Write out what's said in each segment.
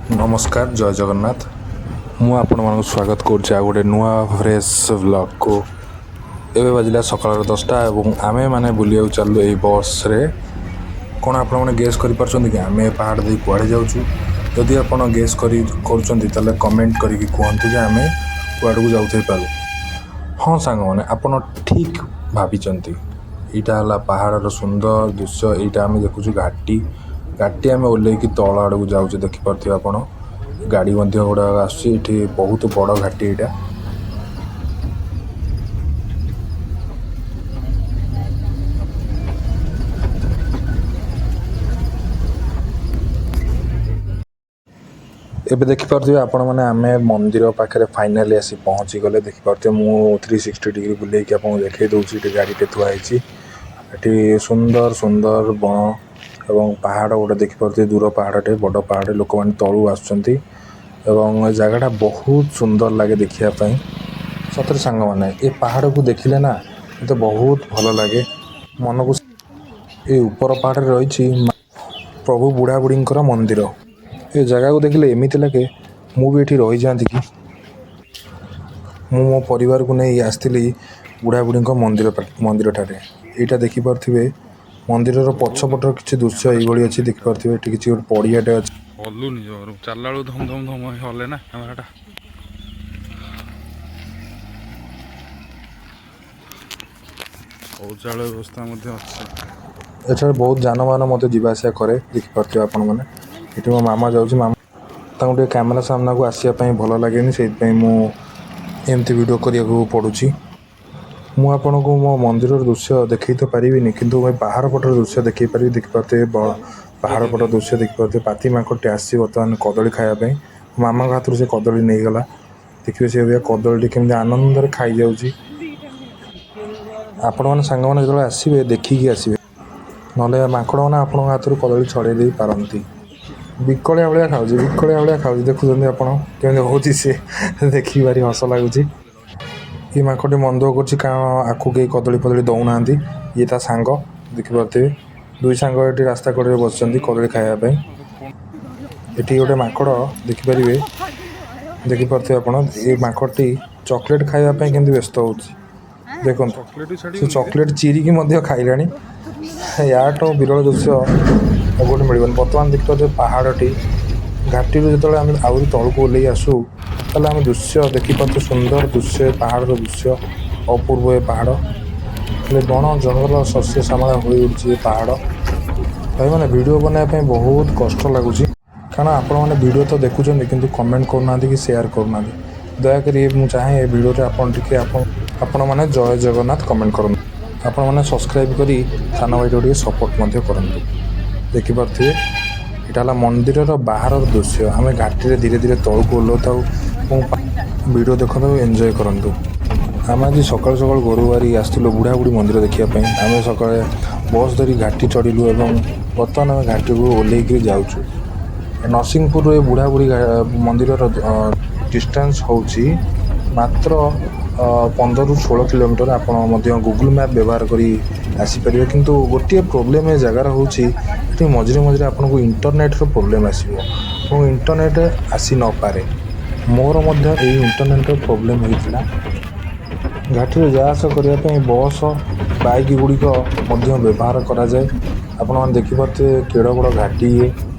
ନମସ୍କାର, ଜୟ ଜଗନ୍ନାଥ। ମୁଁ ଆପଣମାନଙ୍କୁ ସ୍ୱାଗତ କରୁଛି ଆଉ ଗୋଟେ ନୂଆ ଫ୍ରେଶ୍ ବ୍ଲଗ୍କୁ। ଏବେ ବାଜିଲା ସକାଳର 10ଟା ଏବଂ ଆମେମାନେ ବୁଲିବାକୁ ଚାଲିଲୁ ଏଇ ବସ୍ରେ। କ'ଣ ଆପଣମାନେ ଗେସ୍ କରିପାରୁଛନ୍ତି କି ଆମେ ଏ ପାହାଡ଼ ଦେଇ କୁଆଡ଼େ ଯାଉଛୁ? ଯଦି ଆପଣ ଗେସ୍ କରୁଛନ୍ତି, ତାହେଲେ କମେଣ୍ଟ କରିକି କୁହନ୍ତୁ ଯେ ଆମେ କୁଆଡ଼କୁ ଯାଉଥାଇପାରୁ। ହଁ ସାଙ୍ଗମାନେ, ଆପଣ ଠିକ୍ ଭାବିଛନ୍ତି। ଏଇଟା ହେଲା ପାହାଡ଼ର ସୁନ୍ଦର ଦୃଶ୍ୟ। ଏଇଟା ଆମେ ଦେଖୁଛୁ ଘାଟି। ଘାଟି ଆମେ ଓହ୍ଲେଇକି ତଳ ଆଡ଼କୁ ଯାଉଛୁ। ଦେଖିପାରୁଥିବେ ଆପଣ, ଗାଡ଼ି ମଧ୍ୟ ଗୁଡ଼ାକ ଆସୁଛି। ଏଠି ବହୁତ ବଡ଼ ଘାଟି ଏଇଟା। ଏବେ ଦେଖିପାରୁଥିବେ ଆପଣମାନେ, ଆମେ ମନ୍ଦିର ପାଖରେ ଫାଇନାଲି ଆସି ପହଞ୍ଚିଗଲେ। ଦେଖିପାରୁଥିବେ, ମୁଁ 360 ଡିଗ୍ରୀ ବୁଲେଇକି ଆପଣଙ୍କୁ ଦେଖେଇ ଦେଉଛି। ଏଠି ଗାଡ଼ିଟେ ଥୁଆ ହେଇଛି। ଏଠି ସୁନ୍ଦର ସୁନ୍ଦର ବଣ ଏବଂ ପାହାଡ଼ ଗୋଟେ ଦେଖିପାରୁଥିବେ, ଦୂର ପାହାଡ଼ଟେ, ବଡ଼ ପାହାଡ଼। ଲୋକମାନେ ତଳୁ ଆସୁଛନ୍ତି ଏବଂ ଏ ଜାଗାଟା ବହୁତ ସୁନ୍ଦର ଲାଗେ ଦେଖିବା ପାଇଁ। ସତରେ ସାଙ୍ଗମାନେ, ଏ ପାହାଡ଼କୁ ଦେଖିଲେ ନା ମୋତେ ବହୁତ ଭଲ ଲାଗେ ମନକୁ। ଏ ଉପର ପାହାଡ଼ରେ ରହିଛି ପ୍ରଭୁ ବୁଢ଼ା ବୁଢ଼ୀଙ୍କର ମନ୍ଦିର। ଏ ଜାଗାକୁ ଦେଖିଲେ ଏମିତି ଲାଗେ, ମୁଁ ବି ଏଠି ରହିଯାଆନ୍ତି କି। ମୁଁ ମୋ ପରିବାରକୁ ନେଇ ଆସିଥିଲି ବୁଢ଼ା ବୁଢ଼ୀଙ୍କ ମନ୍ଦିରଠାରେ। ଏଇଟା ଦେଖିପାରୁଥିବେ, ମନ୍ଦିରର ପଛପଟର କିଛି ଦୃଶ୍ୟ ଏଇଭଳି ଅଛି। ଦେଖିପାରୁଥିବେ, ଏଠି କିଛି ଗୋଟେ ପଡ଼ିଆଟେ ଅଛି। ହଲୁନି ଜୋର। ଚାଲିଲା ବେଳକୁ ଧମ ଧମ ଧମ ହଲେ ନା କ୍ୟାମେରାଟା। ଶୌଚାଳୟ ବ୍ୟବସ୍ଥା ମଧ୍ୟ ଅଛି। ଏଠାରେ ବହୁତ ଯାନବାହନ ମଧ୍ୟ ଯିବା ଆସିବା କରେ। ଦେଖିପାରୁଥିବେ ଆପଣମାନେ, ଏଠି ମୋ ମାମା ଯାଉଛି। ମାମା, ତାଙ୍କୁ ଟିକେ କ୍ୟାମେରା ସାମ୍ନାକୁ ଆସିବା ପାଇଁ ଭଲ ଲାଗେନି, ସେଇଥିପାଇଁ ମୁଁ ଏମିତି ଭିଡ଼ିଓ କରିବାକୁ ପଡ଼ୁଛି। ମୁଁ ଆପଣଙ୍କୁ ମୋ ମନ୍ଦିରର ଦୃଶ୍ୟ ଦେଖେଇ ତ ପାରିବିନି, କିନ୍ତୁ ମୁଁ ବାହାର ପଟର ଦୃଶ୍ୟ ଦେଖେଇ ପାରିବି। ଦେଖିପାରୁଥିବେ, ପାହାଡ଼ ପଟ ଦୃଶ୍ୟ ଦେଖିପାରୁଥିବେ। ପାତି ମାଙ୍କଡ଼ଟି ଆସିଛି ବର୍ତ୍ତମାନ କଦଳୀ ଖାଇବା ପାଇଁ। ମାମାଙ୍କ ହାତରୁ ସେ କଦଳୀ ନେଇଗଲା। ଦେଖିବେ, ସେ ଅବିକା କଦଳୀଟି କେମିତି ଆନନ୍ଦରେ ଖାଇଯାଉଛି। ଆପଣମାନେ ସାଙ୍ଗମାନେ ଯେତେବେଳେ ଆସିବେ, ଦେଖିକି ଆସିବେ, ନହେଲେ ମାଙ୍କଡ଼ମାନେ ଆପଣଙ୍କ ହାତରୁ କଦଳୀ ଛଡ଼େଇ ଦେଇ ପାରନ୍ତି। ବିକଳିଆ ଭଳିଆ ଖାଉଛି, ବିକଳିଆ ଭଳିଆ ଖାଉଛି। ଦେଖୁଛନ୍ତି ଆପଣ କେମିତି ହେଉଛି ସେ, ଦେଖିକି ଭାରି ହସ ଲାଗୁଛି। ଏ ମାଙ୍କଡ଼ଟି ମନ ଦୁଃଖ କରୁଛି, କାରଣ ଆକୁ କେହି କଦଳୀ ଫଦଳୀ ଦେଉନାହାନ୍ତି। ଇଏ ତା ସାଙ୍ଗ, ଦେଖିପାରୁଥିବେ, ଦୁଇ ସାଙ୍ଗ ଏଠି ରାସ୍ତା କଡ଼ରେ ବସିଛନ୍ତି କଦଳୀ ଖାଇବା ପାଇଁ। ଏଠି ଗୋଟେ ମାଙ୍କଡ଼ ଦେଖିପାରିବେ। ଦେଖିପାରୁଥିବେ ଆପଣ, ଏ ମାଙ୍କଡ଼ଟି ଚକୋଲେଟ୍ ଖାଇବା ପାଇଁ କେମିତି ବ୍ୟସ୍ତ ହେଉଛି ଦେଖନ୍ତୁ। ଚକୋଲେଟ୍ ସେ ଛାଡ଼ିବନି। ଚକୋଲେଟ୍ ଚିରିକି ମଧ୍ୟ ଖାଇଲାଣି। ୟାଠୁ ବିରଳ ଦୃଶ୍ୟ ଆଉ କେଉଁଠି ମିଳିବନି। ବର୍ତ୍ତମାନ ଦେଖିପାରୁଥିବେ ପାହାଡ଼ଟି। ଘାଟିରୁ ଯେତେବେଳେ ଆମେ ଆହୁରି ତଳକୁ ଓହ୍ଲେଇ ଆସୁ, ତାହେଲେ ଆମେ ଦୃଶ୍ୟ ଦେଖିପାରୁଛୁ, ସୁନ୍ଦର ଦୃଶ୍ୟ, ଏ ପାହାଡ଼ର ଦୃଶ୍ୟ ଅପୂର୍ବ। ଏ ପାହାଡ଼ ହେଲେ ବଣ ଜଙ୍ଗଲ ଶସ୍ୟ ଶ୍ୟାମଳା ହୋଇଉଠିଛି ଏ ପାହାଡ଼। ଭାଇମାନେ, ଭିଡ଼ିଓ ବନାଇବା ପାଇଁ ବହୁତ କଷ୍ଟ ଲାଗୁଛି, କାରଣ ଆପଣମାନେ ଭିଡ଼ିଓ ତ ଦେଖୁଛନ୍ତି, କିନ୍ତୁ କମେଣ୍ଟ କରୁନାହାନ୍ତି କି ସେୟାର କରୁନାହାନ୍ତି। ଦୟାକରି ମୁଁ ଚାହେଁ ଏ ଭିଡ଼ିଓରେ ଆପଣ ଟିକେ ଆପଣମାନେ ଜୟ ଜଗନ୍ନାଥ କମେଣ୍ଟ କରନ୍ତୁ। ଆପଣମାନେ ସବସ୍କ୍ରାଇବ୍ କରି ସାନ ଭାଇଟାକୁ ଟିକେ ସପୋର୍ଟ ମଧ୍ୟ କରନ୍ତୁ। ଦେଖିପାରୁଥିବେ, ଏଇଟା ହେଲା ମନ୍ଦିରର ବାହାରର ଦୃଶ୍ୟ। ଆମେ ଘାଟିରେ ଧୀରେ ଧୀରେ ତଳକୁ ଓହ୍ଲାଉଥାଉ ଏବଂ ଭିଡ଼ିଓ ଦେଖନ୍ତୁ, ଏନ୍ଜୟ କରନ୍ତୁ। ଆମେ ଆଜି ସକାଳୁ ସକାଳୁ ଘରୁ ବାହାରି ଆସିଥିଲୁ ବୁଢ଼ା ବୁଢ଼ୀ ମନ୍ଦିର ଦେଖିବା ପାଇଁ। ଆମେ ସକାଳେ ବସ୍ ଧରି ଘାଟି ଚଢ଼ିଲୁ ଏବଂ ବର୍ତ୍ତମାନ ଆମେ ଘାଟିକୁ ଓହ୍ଲେଇକିରି ଯାଉଛୁ। ନରସିଂହପୁରରୁ ଏ ବୁଢ଼ା ବୁଢ଼ୀ ମନ୍ଦିରର ଡିଷ୍ଟାନ୍ସ ହେଉଛି ମାତ୍ର 15ରୁ 16 କିଲୋମିଟର। ଆପଣ ମଧ୍ୟ ଗୁଗୁଲ୍ ମ୍ୟାପ୍ ବ୍ୟବହାର କରି ଆସିପାରିବେ, କିନ୍ତୁ ଗୋଟିଏ ପ୍ରୋବ୍ଲେମ୍ ଏ ଜାଗାର ହେଉଛି, ଏଠି ମଝିରେ ମଝିରେ ଆପଣଙ୍କୁ ଇଣ୍ଟରନେଟ୍ର ପ୍ରୋବ୍ଲେମ୍ ଆସିବ ଏବଂ ଇଣ୍ଟରନେଟ୍ ଆସି ନପାରେ। ମୋର ମଧ୍ୟ ଏଇ ଇଣ୍ଟରନେଟ୍ର ପ୍ରୋବ୍ଲେମ୍ ହେଇଥିଲା। ଘାଟିରେ ଯାଆ ଆସ କରିବା ପାଇଁ ବସ୍, ବାଇକ୍ ଗୁଡ଼ିକ ମଧ୍ୟ ବ୍ୟବହାର କରାଯାଏ। ଆପଣମାନେ ଦେଖିପାରୁଥିବେ କେଡ଼େ ବଡ଼ ଘାଟି ଇଏ।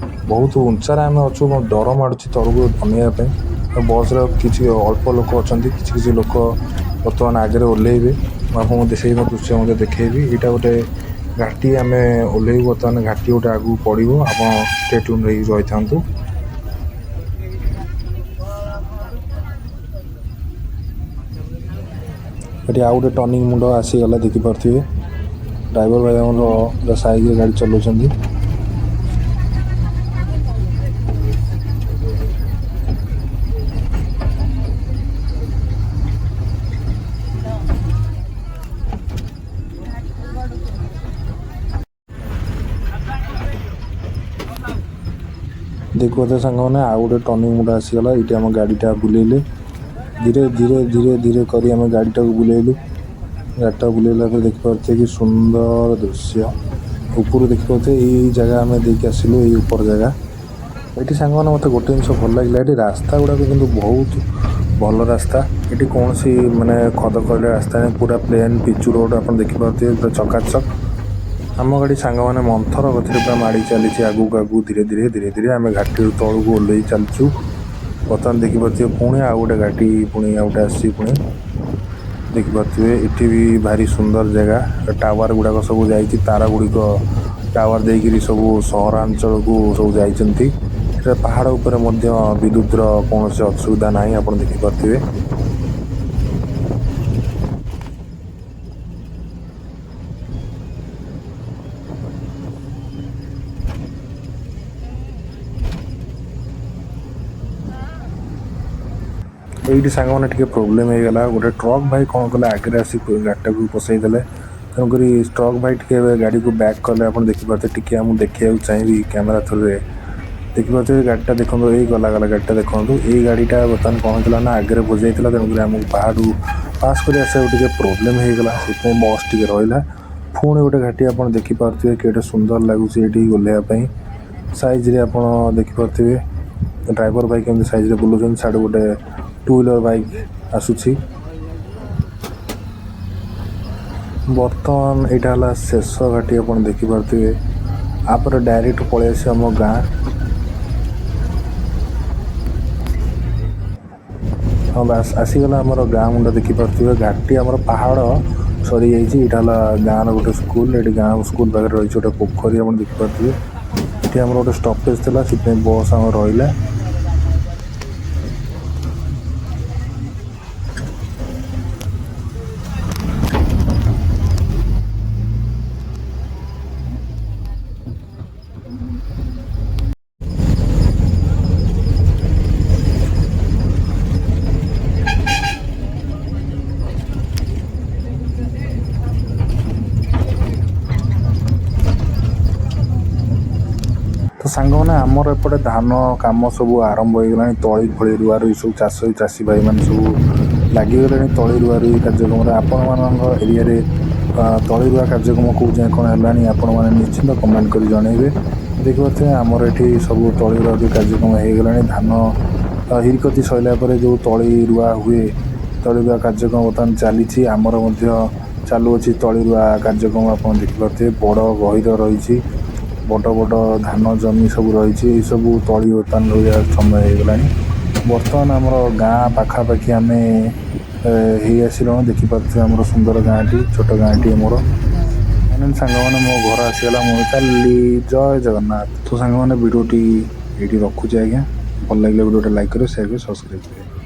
ବହୁତ ଉଞ୍ଚାରେ ଆମେ ଅଛୁ ଏବଂ ଡର ମାଡ଼ୁଛି ତଳକୁ ଅନେଇବା ପାଇଁ। ଆଉ ବସ୍ରେ କିଛି ଅଳ୍ପ ଲୋକ ଅଛନ୍ତି। କିଛି କିଛି ଲୋକ ବର୍ତ୍ତମାନ ଆଗରେ ଓହ୍ଲେଇବେ। ମୁଁ ଆପଣଙ୍କୁ ସେଇ ଦୃଶ୍ୟ ମଧ୍ୟ ଦେଖେଇବି। ଏଇଟା ଗୋଟେ ଘାଟି, ଆମେ ଓହ୍ଲେଇବୁ ବର୍ତ୍ତମାନ। ଘାଟି ଗୋଟେ ଆଗକୁ ପଡ଼ିବ, ଆପଣ ଷ୍ଟେ ଟ୍ୟୁନ୍ ହେଇକି ରହିଥାନ୍ତୁ। ଏଠି ଆଉ ଗୋଟେ ଟର୍ଣ୍ଣିଂ ମୁଣ୍ଡ ଆସିଗଲା। ଦେଖିପାରୁଥିବେ, ଡ୍ରାଇଭର ଭାଇ ଆମର ପୁରା ସାଇଜରେ ଗାଡ଼ି ଚଲାଉଛନ୍ତି। ଦେଖୁଥିବେ ସାଙ୍ଗମାନେ, ଆଉ ଗୋଟେ ଟର୍ଣ୍ଣିଂ ମୁଣ୍ଡ ଆସିଗଲା। ଏଇଠି ଆମ ଗାଡ଼ିଟା ବୁଲେଇଲେ। ଧୀରେ ଧୀରେ ଧୀରେ ଧୀରେ କରି ଆମେ ଗାଡ଼ିଟାକୁ ବୁଲେଇଲୁ। ଗାଡ଼ିଟା ବୁଲେଇଲା ପରେ ଦେଖିପାରୁଥିବେ କି ସୁନ୍ଦର ଦୃଶ୍ୟ ଉପରୁ ଦେଖିପାରୁଥିବେ। ଏଇ ଜାଗା ଆମେ ଦେଇକି ଆସିଲୁ, ଏଇ ଉପର ଜାଗା। ଏଠି ସାଙ୍ଗମାନେ ମୋତେ ଗୋଟେ ଜିନିଷ ଭଲ ଲାଗିଲା, ଏଠି ରାସ୍ତା ଗୁଡ଼ାକ କିନ୍ତୁ ବହୁତ ଭଲ ରାସ୍ତା। ଏଠି କୌଣସି ମାନେ ଖଦଖଡ଼ିଆ ରାସ୍ତା ନାହିଁ, ପୁରା ପ୍ଲେନ୍ ପିଚୁ ରୋଡ଼ ଆପଣ ଦେଖିପାରୁଥିବେ, ପୁରା ଚକାଚକ। ଆମ ଗାଡ଼ି ସାଙ୍ଗମାନେ ମନ୍ଥର ଗତିରେ ପୁରା ମାଡ଼ି ଚାଲିଛି ଆଗକୁ ଆଗକୁ, ଧୀରେ ଧୀରେ ଧୀରେ ଧୀରେ ଆମେ ଘାଟିରୁ ତଳକୁ ଓହ୍ଲେଇ ଚାଲିଛୁ। ବର୍ତ୍ତମାନ ଦେଖିପାରୁଥିବେ ପୁଣି ଆଉ ଗୋଟେ ଘାଟି, ପୁଣି ଆଉ ଗୋଟେ ଆସିଛି ପୁଣି ଦେଖିପାରୁଥିବେ। ଏଠି ବି ଭାରି ସୁନ୍ଦର ଜାଗା। ଟାୱାର ଗୁଡ଼ାକ ସବୁ ଯାଇଛି, ତାର ଗୁଡ଼ିକ ଟାୱାର ଦେଇକିରି ସବୁ ସହରାଞ୍ଚଳକୁ ସବୁ ଯାଇଛନ୍ତି। ଏଟା ପାହାଡ଼ ଉପରେ ମଧ୍ୟ ବିଦ୍ୟୁତର କୌଣସି ଅସୁବିଧା ନାହିଁ, ଆପଣ ଦେଖିପାରୁଥିବେ। ଏଇଠି ସାଙ୍ଗମାନେ ଟିକେ ପ୍ରୋବ୍ଲେମ୍ ହେଇଗଲା। ଗୋଟେ ଟ୍ରକ୍ ଭାଇ କ'ଣ କଲେ, ଆଗରେ ଆସି ଗାଡ଼ିଟାକୁ ପସେଇ ଦେଲେ। ତେଣୁକରି ଟ୍ରକ୍ ଭାଇ ଟିକେ ଏବେ ଗାଡ଼ିକୁ ବ୍ୟାକ୍ କଲେ, ଆପଣ ଦେଖିପାରୁଥିବେ। ଟିକେ ମୁଁ ଦେଖିବାକୁ ଚାହିଁବି କ୍ୟାମେରା ଥ୍ରୁରେ, ଦେଖିପାରୁଥିବେ ଗାଡ଼ିଟା ଦେଖନ୍ତୁ, ଏଇ ଗଲା ଗଲା ଗାଡ଼ିଟା ଦେଖନ୍ତୁ। ଏଇ ଗାଡ଼ିଟା ବର୍ତ୍ତମାନ କ'ଣ ହେଇଥିଲା ନା ଆଗରେ ବଜାଇଥିଲା, ତେଣୁକରି ଆମକୁ ପାହାଡ଼ରୁ ପାସ୍ କରି ଆସିବାକୁ ଟିକେ ପ୍ରୋବ୍ଲେମ୍ ହେଇଗଲା, ସେଥିପାଇଁ ବସ୍ ଟିକେ ରହିଲା। ପୁଣି ଗୋଟେ ଘାଟି ଆପଣ ଦେଖିପାରୁଥିବେ, କେତେ ସୁନ୍ଦର ଲାଗୁଛି ଏଇଠି ଓହ୍ଲେଇବା ପାଇଁ। ସାଇଜ୍ରେ ଆପଣ ଦେଖିପାରୁଥିବେ ଡ୍ରାଇଭର ଭାଇ କେମିତି ସାଇଜ୍ରେ ବୁଲୁଛନ୍ତି। ସିଆଡ଼ୁ ଗୋଟେ ଟୁ ହ୍ୱିଲର ବାଇକ୍ ଆସୁଛି। ବର୍ତ୍ତମାନ ଏଇଟା ହେଲା ଶେଷ ଘାଟି, ଆପଣ ଦେଖିପାରୁଥିବେ। ଆପରେ ଡାଇରେକ୍ଟ ପଳେଇ ଆସିବ ଆମ ଗାଁ। ହଁ ବାସ୍, ଆସିଗଲା ଆମର ଗାଁ ମୁଣ୍ଡ, ଦେଖିପାରୁଥିବେ। ଘାଟି ଆମର ପାହାଡ଼ ସରିଯାଇଛି। ଏଇଟା ହେଲା ଗାଁର ଗୋଟେ ସ୍କୁଲ। ଏଠି ଗାଁ ସ୍କୁଲ ପାଖରେ ରହିଛି ଗୋଟେ ପୋଖରୀ, ଆପଣ ଦେଖିପାରୁଥିବେ। ଏଠି ଆମର ଗୋଟେ ଷ୍ଟପେଜ ଥିଲା, ସେଥିପାଇଁ ବସ୍ ଆମର ରହିଲା। ତ ସାଙ୍ଗମାନେ, ଆମର ଏପଟେ ଧାନ କାମ ସବୁ ଆରମ୍ଭ ହେଇଗଲାଣି। ତଳି ଫଳି ରୁଆ ରୁଇ ସବୁ ଚାଷ, ଚାଷୀ ଭାଇମାନେ ସବୁ ଲାଗିଗଲେଣି ତଳି ରୁଆ ରୁଇ କାର୍ଯ୍ୟକ୍ରମରେ। ଆପଣମାନଙ୍କ ଏରିଆରେ ତଳି ରୁଆ କାର୍ଯ୍ୟକ୍ରମ କେଉଁ ଯାଏଁ କ'ଣ ହେଲାଣି, ଆପଣମାନେ ନିଶ୍ଚିନ୍ତ କମେଣ୍ଟ କରି ଜଣାଇବେ। ଦେଖିପାରୁଥିବେ ଆମର ଏଠି ସବୁ ତଳି ରୁଆ ରୁଇ କାର୍ଯ୍ୟକ୍ରମ ହେଇଗଲାଣି। ଧାନ ହିରକତି ସରିଲା ପରେ ଯେଉଁ ତଳି ରୁଆ ହୁଏ, ତଳି ରୁଆ କାର୍ଯ୍ୟକ୍ରମ ବର୍ତ୍ତମାନ ଚାଲିଛି। ଆମର ମଧ୍ୟ ଚାଲୁଅଛି ତଳି ରୁଆ କାର୍ଯ୍ୟକ୍ରମ। ଆପଣ ଦେଖିପାରୁଥିବେ ବଡ଼ ଗହିର ରହିଛି, ବଡ଼ ବଡ଼ ଧାନ ଜମି ସବୁ ରହିଛି। ଏଇସବୁ ତଳି ବର୍ତ୍ତମାନ ରୋଇବା ସମୟ ହେଇଗଲାଣି। ବର୍ତ୍ତମାନ ଆମର ଗାଁ ପାଖାପାଖି ଆମେ ହେଇ ଆସିଲୁଣି। ଦେଖିପାରୁଥିବେ ଆମର ସୁନ୍ଦର ଗାଁଟି, ଛୋଟ ଗାଁଟି ମୋର। ସାଙ୍ଗମାନେ, ମୋ ଘର ଆସିଗଲା, ମୁଁ ଚାଲିଲି। ଜୟ ଜଗନ୍ନାଥ। ତ ସାଙ୍ଗମାନେ, ଭିଡ଼ିଓଟି ଏଇଠି ରଖୁଛି ଆଜ୍ଞା। ଭଲ ଲାଗିଲେ ଭିଡ଼ିଓଟା ଲାଇକ୍ କରିବେ, ସେୟାର କରିବେ, ସବସ୍କ୍ରାଇବ୍ କରିବେ।